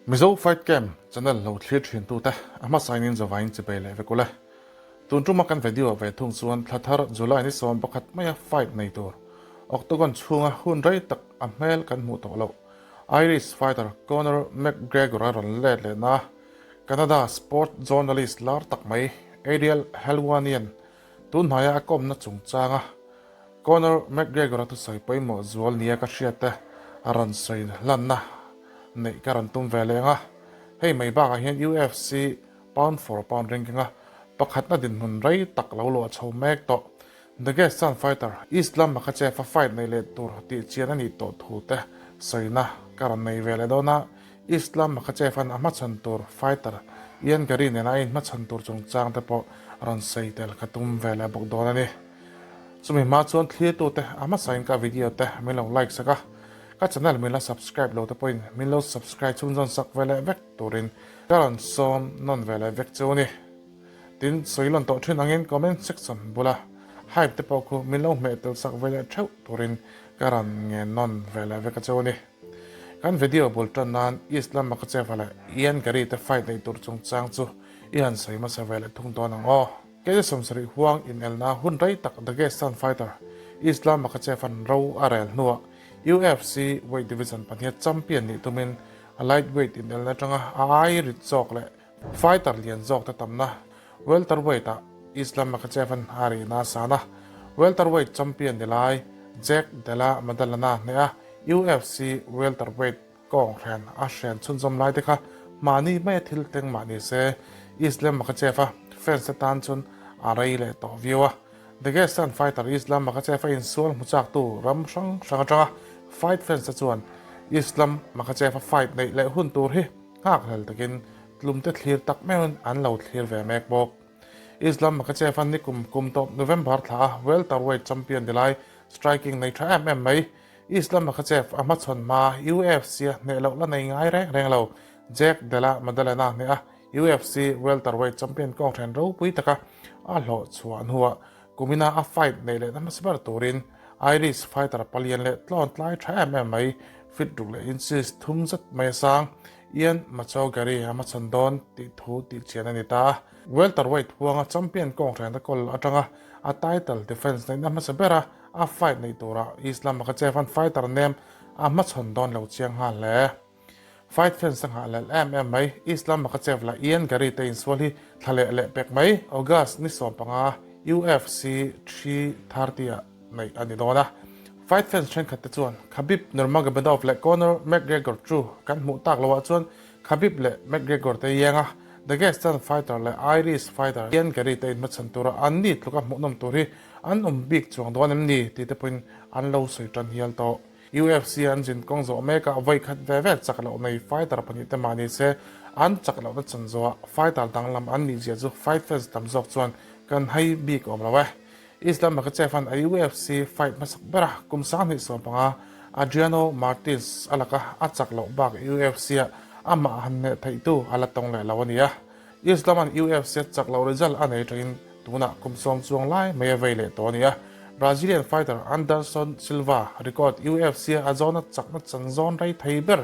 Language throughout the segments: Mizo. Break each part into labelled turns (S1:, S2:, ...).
S1: Mizo Fight Camp channel lo thlir thin tute a hmasain in zavain chibei leh vek ule. Tun tuma kan video ve thung chuan thla thar July ni 11 maia fight nei tur Octagon chhunga hun rei tak a hmel kan hmuh tawh loh Irish fighter Conor McGregor a rawn let lehna Canada sport journalist lar tak mai Ariel Helwani-a'n tun hnaia a kawmna chungchanga Conor McGregor-a thusawi pawimawh zual nia ka hriat te a rawn sawi hlanna neih ka rawn tum ve leh ang a. Hei mai bakah hian UFC pound for pound ranking-a pakhatna dinhmun rei tak lo luah chho mek tawh. Dagestan fighter Islam Makhachev-a fight nei leh tur tih chian a nih tawh thu te sawina ka rawn nei ve leh dawn a. Islam Makhachev-a'n a hmachhawn tur fighter Ian Garry nena a inhmachhawn tur chungchang te pawh rawn sawi tel ka tum ve leh bawk dawn a ni. Chumi hma chuan thlirtute a hmasain ka video te min lo like sak a, ka channel min la subscribe lo te pawhin min lo subscribe chhunzawn sak ve leh vek turin ka rawn sawm nawn ve leh vek chu a ni. Tin, sawi lawn tawh thin angin comment section bula hype te pawh khu min lo hmeh tel sak ve leh theuh turin ka rawn ngen nawn ve leh vek a chu a ni. Kan video bul tan nan Islam Makhachev-a leh Ian Garry te fight neih tur chungchang chu i han sawi hmasa ve leh thung dawn ang aw. Kei 70 huang inelna hun rei tak Dagestan fighter Islam Makhachev-a'n ro a rel hnuah UFC weight division pahniha champion nih tumin lightweight inelna atanga a ai rit zawk leh Fighter lian zawk te tamna welterweight-ah Islam Makhachev-a'n a rihna a san a, welterweight champion ni lai Jack Della Maddalena hneha UFC welterweight kawng hren a hren chhunzawm lai te kha mahni maia thil thleng mah ni se, Islam Makhachev-a fans te tan chuan a rei leh tawh viau a. Dagestan fighter Islam Makhachev-a insual hmu chaktu ram hrang hrang atanga fight fans te chuan Islam Makhachev-a fight neih leh hun tur hi Nghakhlel takin tlumte thlir tak meuhin an lo thlir ve mek bawk. Islam Makhachev-a nikum kum tawp November thla a welterweight champion ni lai striking nei tha em em mai. Islam Makhachev a hmachhawn hma UFC-a hneh loh la nei ngai reng reng lo Jack Della Maddalena hneh a UFC welterweight champion kawnghren ropui taka a hlawh chhuah hnuah Kumina a fight neih lehna hmasa ber turin Irish fighter palian leh tlawn tlai tha em em mai, fit ruk leh inches thum zet mai a sang, Ian Macho Garry a hmachhawn dawn tih thu tih chian a ni ta a. Welterweight huanga champion kawnghrehna kawl atanga a title defence neihna hmasa bera a fight neih turah Islam Makhachev-a'n fighter nem a hmachhawn dawn lo chiang nghal hle. Fight fans a nghah lel em em mai. Islam Makhachev lah Ian Garry te insual hi thla leh leh pek mai. August ni 15 UFC 330 ah neih a ni dawn a. Fight fans thenkhat te chuan Khabib Nurmagomedov leh Conor McGregor chu kan hmuh tak loh ah chuan Khabib leh McGregor te iang a, Dagestan fighter leh Irish fighter Ian Garry te inhmachhan tura an ni tluka hmuhnawm tur hi an awm bik chuang dawn em ni tih te pawhin an lo sawi tan hial tawh. UFC an zin kawng zawh mekah vawi khat ve ve chak loh nei fighter pahnih te mah ni se, an chak lohna chan zawhah fighter danglam an nih zia chu fight fans tam zawk chuan kan hai bik awm lo e. Islam Makhachev-a'n a UFC fight hmasak bera kum 2015 Adriano Martins a laka a chak loh bak UFC-ah amah han hneh theihtu a la tawng leh lo a ni a. Islam-a'n UFC-a chak loh result a nei tangin tunah kum sawm chuang lai mai a vei leh tawh a ni a. Brazilian fighter Anderson Silva record UFC-a a zawna chakna chan zawn rei thei ber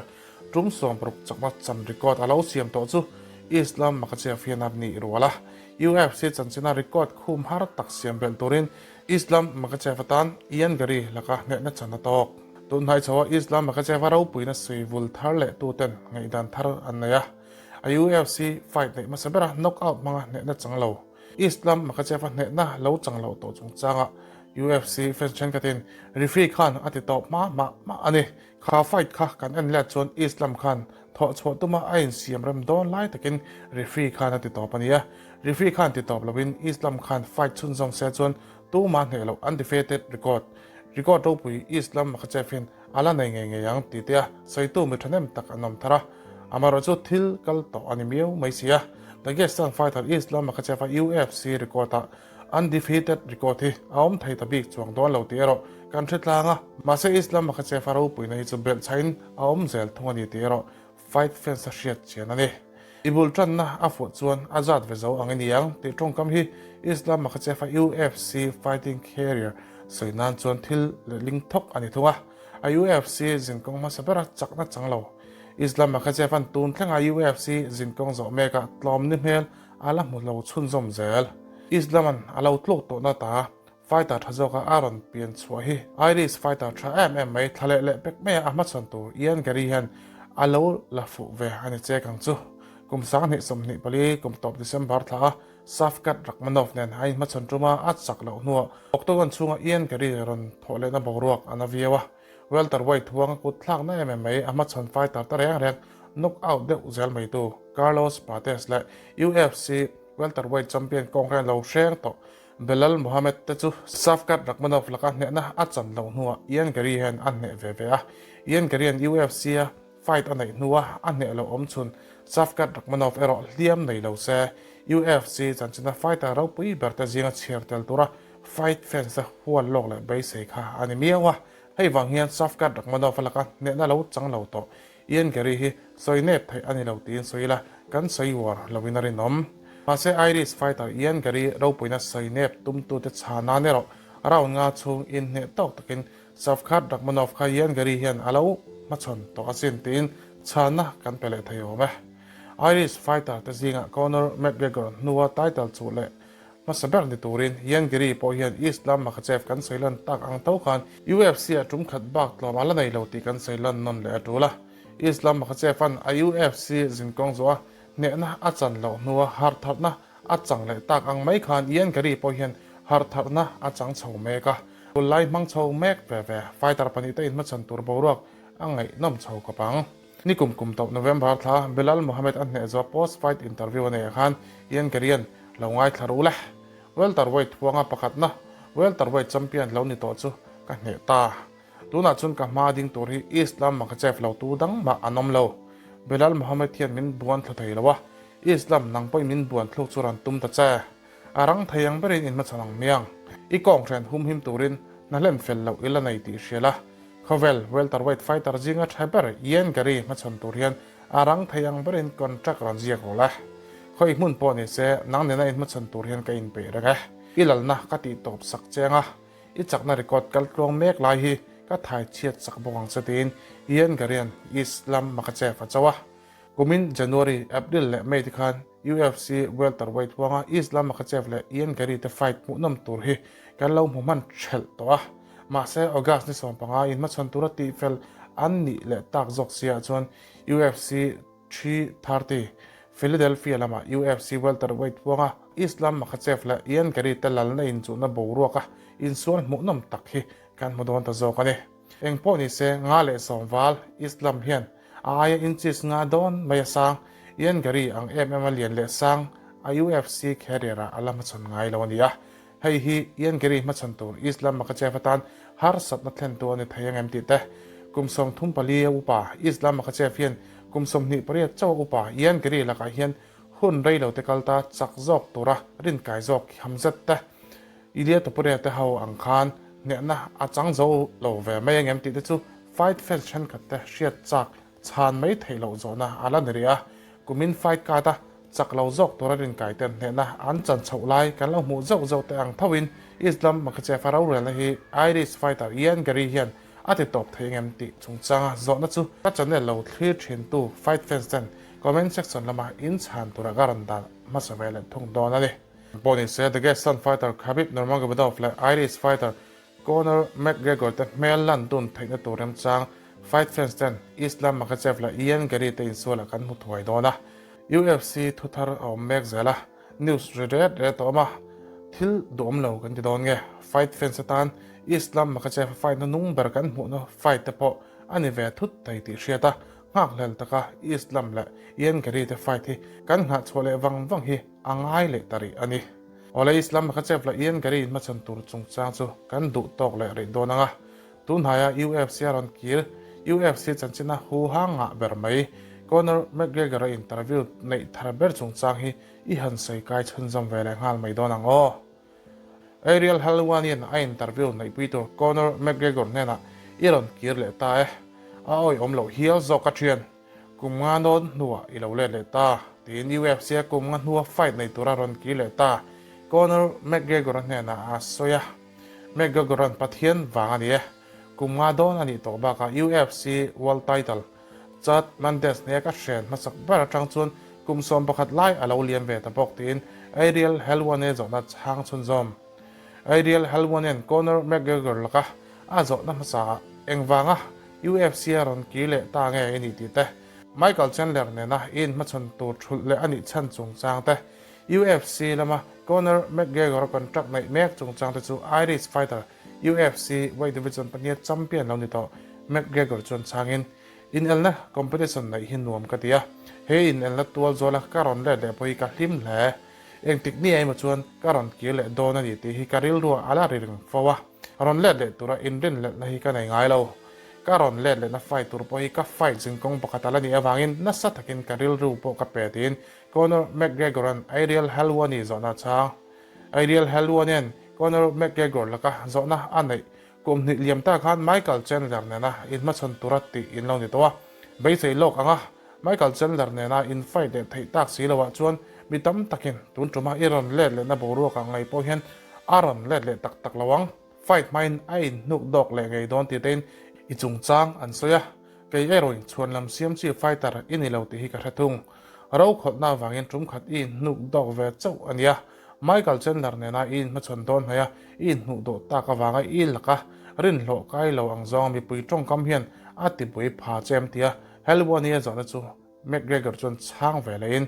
S1: tum 60 chakna chan record a lo siam tawh chu Islam Makhachev hian a nih rual a. UFC chanchina record khum har tak siam belh turin Islam Makhachev atan Ian Garry laka hnehna chan a tawk. Tunhnai chhoa Islam Makhachev-a ropuina sui vul thar leh tuten ngaihdan thar an nei a. A UFC fight neih hmasa bera knockout hmanga hnehna chang lo. Islam Makhachev-a hnehna lo chang loh tawh chungchanga UFC fans thenkhatin referee khan a ti tawp hma mah mah a ni. Kha fight kha kan en let chuan Islam khan thawh chhuah tuma a insiam rem dawn lai takin referee khan a ti tawp a ni a. Referee khan ti tawp loin Islam khan fight chhunzawm se chuan tuma hneh loh undefeated record record ropui Islam Makhachev hian A la nei ngei ngei ang tih te a sawitu mi thahnem tak an awm thar a, amaherawhchu thil kal tawh a ni miau mai si a. Dagestan fighter Islam Makhachev-a UFC record-ah undefeated record hi a awm thei ta bik chuang dawn lo tih erawh kan hre tlang a, mahse Islam Makhachev-a ropuina hi chu belhchhahin a awm zel thung a ni tih erawh fight fans a hriat chian a ni. I bul tanna a fuh chuan a zat ve zo ang i ni ang tih tawngkam hi Islam Makhachev-a UFC fighting career sawi nan chuan thil lehling thawk a ni thung a. A UFC zinkawng hmasa bera chakna chang lo. Islam Makhachev-a'n tun thlenga UFC zinkawng zawh mekah tlawm ni hmel a la hmu lo chhunzawm zel. Islam-a'n a lo tluk tawhna ta fighter tha zawka a rawn pian chhuah hi Irish fighter tha em em mai thla leh leh pek maia a hmachhawn tur Ian Garry hian a lo la fuh ve a ni chek ang chu. Kum 2024 kum tawp December thla a Shavkat Rakhmonov nen a inhmachhawn tuma a chak loh hnuah Octagon chhunga Ian Garry rawn thawh lehna boruak a na viau a. Welterweight huanga kut thlakna em em mai a hmachhawn fighter ta reng reng knock out deuh zel mai tu Carlos Prates leh UFC welterweight champion kawng lo hreng tawh Belal Muhammad te chu Shavkat Rakhmonov laka hnehna a chan loh hnuah Ian Garry hian a hneh ve ve a. Ian Garry-a'n UFC-a fight a neih hnua a hneh loh awm chhun Shavkat Rakhmonov erawh hliam nei lo se UFC chanchina fighter ropui ber te zinga chhiar tel tura fight fans te hual lawk leh beisei kha a ni miau a. Hei vang hian Shavkat Rakhmonov-a laka hnehna lo chang lo tawh Ian Garry hi sawi nep theih a ni lo tiin sawi ila kan sawi uar loin a rinawm. Mahse Irish fighter Ian Garry ropuina sawi nep tumtute chhan nan erawh round nga chhung inhneh tawk takin Shavkat Rakhmonov kha Ian Garry hian a lo hmachhawn tawh asin tiin chhanna kan pe leh thei awm e. Irish fighter te zingah Conor McGregor hnua title chuh leh Hmasa ber ni turin Ian Garry pawh hian Islam Makhachev kan sawi lan tak ang tho khan UFC ah tum khat bak tlawm a la nei lo tih kan sawi lan nawn leh a tul a. Islam Makhachev-a'n a UFC zinkawng zawh a hnehna a chan loh hnua harhtharhna a chang leh tak ang mai khan Ian Garry pawh hian harhtharhna a chang chho mek a. Pullai hmang chho mek ve ve fighter pahnihte inhmachhan tur boruak a ngaihnawm chho khawp ang. Ni kum kum tawp November thla Belal Muhammad a hneh zawh post fight interview a neih ah khan Ian Garry-a'n lo ngaithla ru le. Welterweight huanga pakhatna welterweight champion lo ni tawh chu ka hneh ta. Tunah chuan ka hma ding tur hi Islam Makhachev lo tu dang mah an awm lo. Belal Muhammad hian min buan thlu thei lo a, Islam nang pawhin min buan thluk chu rawn tum ta che. A rang thei ang berin inhmachhawn ang miang. I kawnghren humhim turin hna hlen fel loh i la nei tih hria la. Khawvel welterweight fighter zinga tha ber Ian Garry hmachhawn tur hian a rang thei ang berin contract rawn ziak rawh le. Khawi hmun pawh ni se nang nena inhmachhawn tur hian ka inpeih reng e. I lalna ka tih tawp sak cheng a, i chakna record kal tluang mek lai hi ka thai chhiat sak bawk ang che tiin Ian Garry-a'n Islam Makhachev a cho a. Kumin January, April leh May te khan UFC welterweight huanga Islam Makhachev leh Ian Garry te fight hmuhnawm tur hi kan lo hmu hman thelh tawh a. Mahse, August ni 15 inhmachhawn tura tihfel an nih leh tak zawk siah chuan UFC 330 Philadelphia lama UFC welterweight huanga Islam Makhachev leh Ian Garry te lalna inchuhna boruaka insual hmuhnawm tak hi kan hmu dawn ta zawk a ni. Eng pawh ni se, nga leh sawmval, Islam hian a aia inches nga dawn mai a sang, Ian Garry ang em em a lian leh sang a UFC career ah a la hmachhawn ngai lo a ni a. Hei hi Ian Garry hmachhawn tur Islam Makhachev atan harsatna thlentu a ni thei ang em tih te, kum 34 a upa Islam Makhachev hian kum 28 chauh a upa Ian Garry lakah hian hun rei lo te kal ta chak zawk tura rinkai zawk ham zet te Ilia Topuria te ho ang khan hnehna a chang zo lo ve mai angem tih te chu fight fans thenkhat te hriat chak chhan mai theih loh zawhna a la ni rih a. Kumin fight card a chak lo zawk tura rinkai ten hnehna an chan chhoh lai kan lo hmuh zauh zauh te ang thoin Islam Makhachev-a rorelna hi Irish fighter Ian Garry hian a ti tawp thei angem tih chungchanga zawhna chu ka channel lo thlir thintu fight fans ten comment section lama inchhan tura ka rawn dah hmasa ve leh thung dawn a ni. Pawh ni se, Dagestan fighter Khabib Nurmagomedov leh Irish fighter Conor McGregor te hmel lan dun theihna tur remchang fight fans ten Islam Makhachev leh Ian Garry te insualah kan hmu thuai dawn a. UFC thuthar a awm mek zel a, news ri ret ret a awm a, thil duhawm lo kan ti dawn nge? Fight fans atan Islam Makhachev a fight na nung ber kan hmuhna fight te pawh a ni ve thut thei tih hriat a, nghakhlel taka Islam leh Ian Garry te fight hi kan nghahchhuah leh vang vang hi A ngai leh ta rih a ni. Awle Islam Makhachev leh Ian Garry inhmachhawn tur chungchang chu kan duh tawk leh rih dawn ang a. Tunhnaia UFC a rawn kir, UFC chanchina hu hang ngah ber mai, Conor McGregor-a interview neih thar ber chungchang hi i han sawi kai chhunzawm ve leh nghal mai dawn ang aw. Ariel Helwani-a'n a interview neihpui tur Conor McGregor hnenah i rawn kir leh ta e, a awihawm loh hial zawk a thian. Kum nga nawn hnuah i lo let leh ta, tiin UFC a kum nga hnua fight nei tura rawn kir leh ta, Conor McGregor-a hnenah a sawi a. McGregor-a'n Pathian vang a ni e, kum nga dawn a nih tawh bakah UFC World Title Chad Mendes nia ka hren hmasak ber atang chuan kum 11 lai a lo liam ve ta bawk tiin Ariel Helwani zawhna chhang chhunzawm. Ariel Helwanian Conor McGregor laka a zawhna hmasaah engvanga UFC a rawn kir leh ta nge i nih tih te, Michael Chandler nena i inhmachhawn tur thulh leh a nih chhan chungchang te, UFC lama Conor McGregor contract neih mek chungchang te chu Irish fighter UFC weight division pahniha champion lo ni tawh McGregor chuan chhangin, Inelna competition neih hi nuam ka ti a, he inelna tual zawla ka rawn let leh pawh hi ka hlim hle. Engtik ni emaw chuan ka rawn kir leh dawn a ni tih hi ka rilruah a la ri reng fo a, rawn let leh tura inrinhlelhna hi ka nei ngai lo. Ka rawn let lehna fight tur pawh hi ka fight zingkawng pakhat a la nih avangin nasa takin ka rilru pawh ka pe tiin Conor McGregor-a'n Ariel Helwani zawhna a chhang. Ariel Helwani'n Conor McGregor laka zawhna a neih kum hnih liam ta khan Michael Chandler nena inhmachhawn tura tih in lo ni tawh a. Beisei lawk anga Michael Chandler nena in fight leh theih tak si loah chuan mi tam takin tun tuma i rawn let lehna boruakah ngei pawh hian a rawn let leh tak tak lo ang. Fight hmain a inhnuk dawk leh ngei dawn tih tein i chungchang an sawi a. Kei erawhin chhuan lam siam chi fighter i ni lo tih hi ka hre thung. Rokhawlhna avangin tum khat i inhnuk dawk ve chauh a nia. Michael Chandler nena i inhmachhawn dawn hnaih a, i inhnuh dawh tak avanga i laka rinhlawh kai lo ang zawnga mipui tawngkam hian a tibui pha che em tia Helwani a zawhna chu McGregor chuan chhang ve lehin,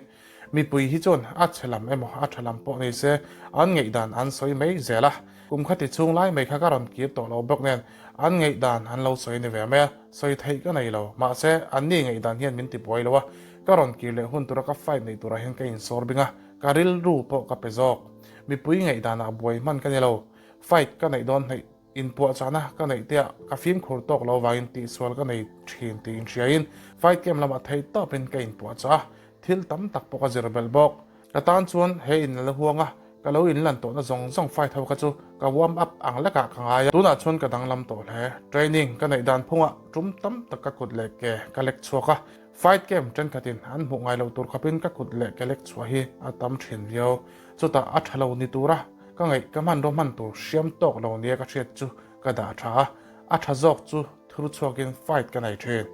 S1: Mipui hi chuan a chhe lam emaw a tha lam pawh ni se an ngaihdan an sawi mai zel a, kum khati chhung lai mai kha ka rawn kir tawh lo bawk nen an ngaihdan an lo sawi ni ve mai a, sawi theih ka nei lo. Mahse, anni ngaihdan hian min tibuai lo a, ka rawn kir leh hun tura ka fight nei turah hian ka insawr bing a, ka rilru pawh ka pe zawk. Mipui ngaihdanah buai hman ka ni lo, fight ka neih dawn hnaih. Inpuahchahna ka neih te ah ka fimkhur tawk lo vangin tihsual ka nei thin tih inhriain fight camp lamah theih tawpin ka inpuahchah a, thil tam tak pawh ka zir belh bawk. Ka tan chuan he in la huanga ka lo inlan tawhna zawng zawng fight ho kha chu ka warm up ang lekah ka ngai a, tunah chuan ka danglam tawh hle. Training ka neih dan phungah tum tam tak ka kut leh ke ka lek chhuak a, fight camp thenkhatin an hmuh ngai loh tur khawpin ka kut leh ke lek chhuah hi a tam thin viau. Chutah a tha lo ni tura ka ngaih ka hmanraw hman tur hriam tawk lo nia ka hriat chu ka dah tha a, a tha zawk chu thur chhuakin fight ka nei thin.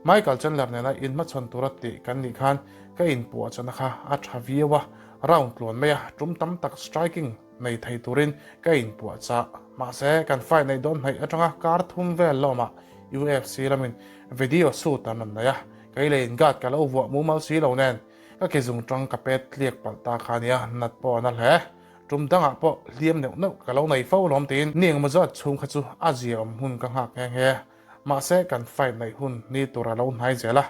S1: Michael Chandler nena inhmachhawn tura tih kan nih khan ka inpuahchahna kha a tha viau a, round tluan mai a, tum tam tak striking nei thei turin ka inpuahchah. Mahse, kan fight neih dawn hnaih atanga kar thum vel lawmah UFC lamin video shoot an rawn nei a, kei leh in guard ka lo vuah mumal si lo nen Ka ke zung tang ka pet tliak palh ta kha nia, nat pawh a na hle. Tum dangah pawh hliam neuh neuh ka lo nei fo lawm tiin ni engemaw zat chhung kha chu a zia awm hun ka nghak nghe nghe. Mahse kan fight neih hun ni tur a lo hnai zel a,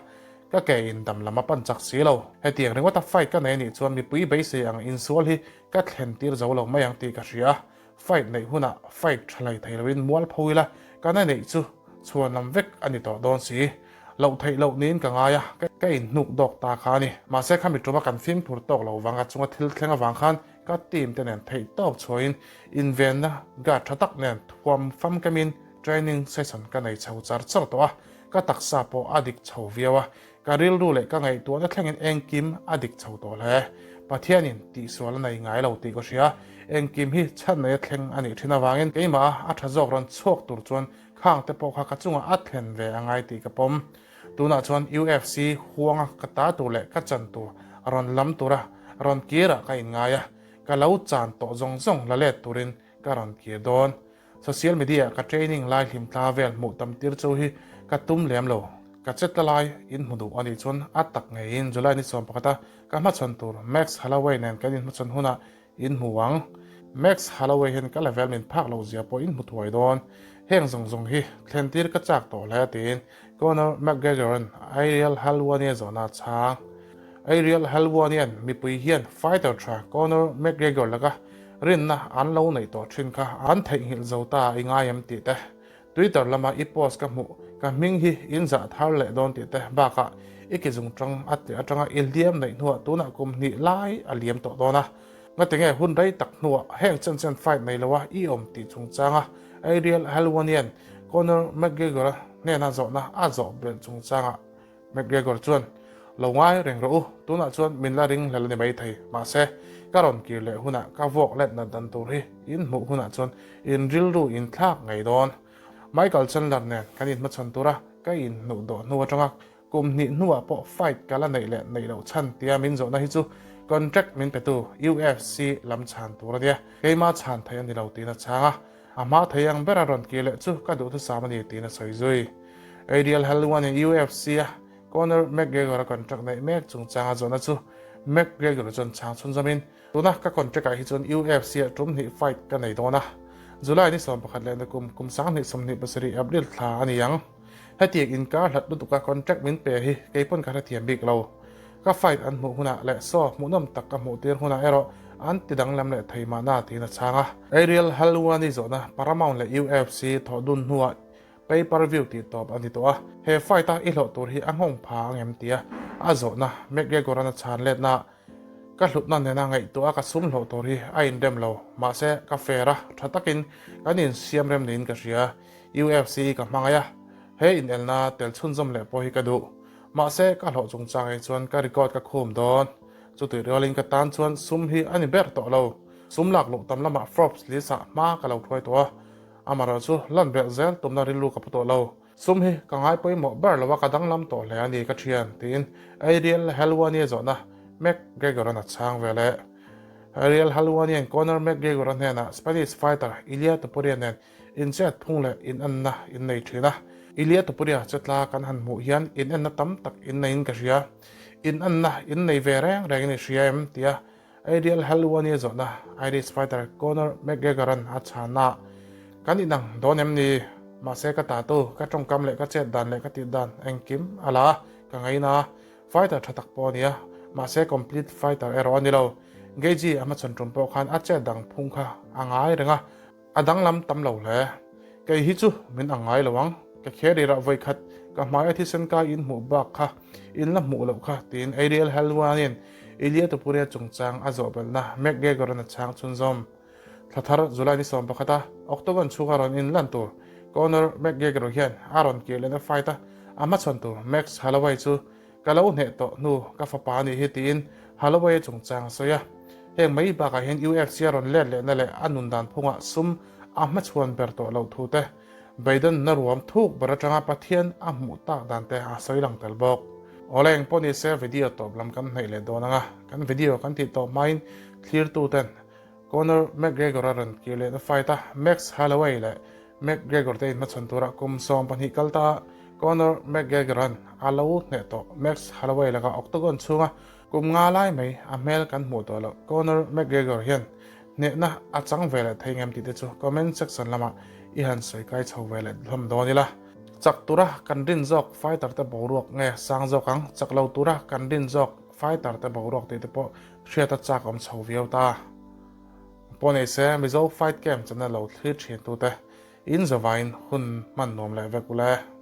S1: ka ke in dam lam a pan chak si lo. Hetiang ringawta fight ka nei anih chuan mipui beisei ang insual hi ka thlen tir zo lo mai ang tih ka hria a, Fight neih hunah fight tha hlei thei loin mual pho ila kan a neih chu chhuan lam vek a ni tawh dawn si. Loh theih loh niin ka ngai a, ka inhnuk dawk ta kha a ni. Mahse khami tuma kan fimkhur tawk lo vang a chunga thil thleng avang khan ka team te nen theih tawp chhuahin invenna guard tha tak nen thuam famkemin training session ka nei chho char char tawh a, ka taksa pawh a dik chho viau a, Ka rilru leh ka ngaihtuahna thlengin engkim a dik chho tawh hle. Pathianin tihsual a nei ngai lo tih ka hria. Engkim hi chhan neia thleng a nih thin avangin keimah a tha zawk rawn chhuak tur chuan khang te pawh kha ka chungah a thlen ve a ngai tih ka pawm. Tunah chuan UFC huanga ka ta tur leh ka chan tur rawn lam tura rawn kirah ka inngai a, ka lo chan tawh zawng zawng la let turin ka rawn kir dawn. Social media ka training lai hlimthla vel hmuh tam tir chu hi ka tum lem lo. Ka che tla lai in hmu duh a nih chuan a tak ngeiin July ni 11 a ka hmachhawn tur Max Holloway nen kan inhmachhawn hunah in hmu ang. Max Holloway hian ka level min phak loh zia pawh in hmu thuai dawn. Heng zawng zawng hi thlen tir ka chak tawh hle tiin Conor McGregor-a'n Ariel Helwani a zawhna a chhang. Ariel Helwani-a'n mipui hian fighter tha Conor McGregor laka Rinna an lo neih tawh thin kha an theihnghilh zo ta i ngai em tih te, Twitter lama i post ka hmuh ka hming hi in zah thar leh dawn tih te bakah i ke zung tang a tih atanga i hliam neih hnuah tunah kum hnih lai a liam tawh dawn a. Ngatinge hun rei tak hnuah heng chen chen fight nei loa i awm tih chungchanga Ariel Helwanian Conor McGregor-a hnena zawhna a zawh belh chungchangah McGregor chuan, Lo ngai reng rawh u, tunah chuan min la ring hlel a ni maithei. Mahse, ka rawn kir leh hunah ka vuak let nat dan tur hi in hmuh hunah chuan in rilru in thlak ngei dawn. Michael Chandler nen kan inhmachhawn tura ka inhnuh dawh hnu atanga. Kum hnih hnuah pawh fight ka la neih leh neih loh chhan tia min zawhna hi chu contract min petu UFC lam chhan tur a nia, keimah chhan theih a ni lo tiin a chhang a. A hma thei ang bera rawn kir leh chu ka duhthusam a ni tiin a sawi zui. Ariel Helwani UFC a Conor McGregor a contract neih mek chungchanga zawhna chu McGregor chuan chhang chhunzawmin, Tuna ka contract ah hi chuan UFC ah tum hnih fight ka nei dawn a, July ni 11 leh nakum kum 2027 April thla a ni ang. Hetiang inkar hlat lutuka contract min pe hi keipawn ka hrethiam bik lo. Ka fight an hmuh hunah leh saw hmuhnawm tak ka hmuh tir hunah erawh an ti danglam leh thei mahna tiin a chhang a. Ariel Helwani zawhna Paramount leh UFC thawh dun hnuah pay per view tih tawp a ni tawh a, he fight a i hlawh tur hi a nghawng pha ang em tia a zawhna McGregor-a'n a chhan letna Ka hlutna nena ngaihtuah a ka sum hlawh tur hi a inrem lo, mahse ka fair a, tha takin kan insiam rem niin ka hria. UFC hi ka hmangaih a, he inelna tel chhunzawm leh pawh hi ka duh. Mahse ka hlawh chungchang hi chuan ka record ka khum dawn. Chutih rualin ka tan chuan sum hi a ni ber tawh lo. Sum lak luh tam lamah Forbes list ah hma ka lo hruai tawh a, amaherawhchu lan belh zel tumna rilru ka pu tawh lo. Sum hi ka ngai pawimawh ber lo a, ka danglam tawh hle a ni ka thian, tiin Ariel Helwani a zawhna McGregor-a'n a chhang ve leh. Ariel Helwani-a'n Conor McGregor-a hnenah Spanish fighter Ilia Topuria nen inchet phung leh inenna in nei thin a. Ilia Topuria chetla kan han hmuh hian inenna tam tak in neiin ka hria. Inenna in nei ve reng rengin i hria em? tia Ariel Helwani a zawhna Irish fighter Conor McGregor-a'n a chhanna Kan inang dawn em ni? Mahse ka tatu, ka tawngkam leh ka chet dan leh ka tih dan engkim a la a, ka ngaina a. Fighter tha tak pawh a ni a, mahse complete fighter erawh a ni lo. Gaethje a hmachhawn tum pawh khan a chet dang phung kha a ngai reng a, A danglam tam lo hle. Kei hi chu min ang ngai lo ang. Ka kherirah vawi khat ka hmai a thisen kai in hmuh bak kha in la hmuh loh kha tiin Ariel Helwani-in Ilia Topuria chungchang a zawh belhna McGregor-a'n a chhang chhunzawm. Thla thar July ni 11 a Octagon chhunga rawn in lan tur Conor McGregor hian a rawn kir lehna fight a a hmachhawn tur Max Holloway chu Ka lo hneh tawh hnu ka fapa a nih hi tiin Holloway-a chungchang a sawi a. Heng mai bakah hian UFC a rawn let lehna leh a nun dan phungah sum a hmachhuan ber tawh loh thu te, Biden-na ruam thuk ber atanga Pathian a hmuh tak dan te a sawi lang tel bawk. Awle eng pawh ni se video tawp lam kan hnaih leh dawn ang a, kan video kan tih tawh hmain thlirtu ten Conor McGregor a rawn kir lehna fight a, Max Holloway leh McGregor te inhmachhawn tura kum 12 kal ta a, Conor McGregor-a'n a lo hneh tawh Max Holloway laka octagon chhunga kum nga lai mai a hmel kan hmuh tawh loh. Conor McGregor hian hnehna a chang ve leh thei ngem tih te chu comment section lamah i han sawi kai chho ve leh hlawm dawn ila. Chak tura kan rin zawk fighter te boruak nge sang zawk ang, chak lo tura kan rin zawk fighter te boruak tih te pawh hriat a chak awm chho viau ta. Pawh nei se Mizo Fight Camp channel lo thlir thin tute in zavaiin hun hman nuam leh vek ule.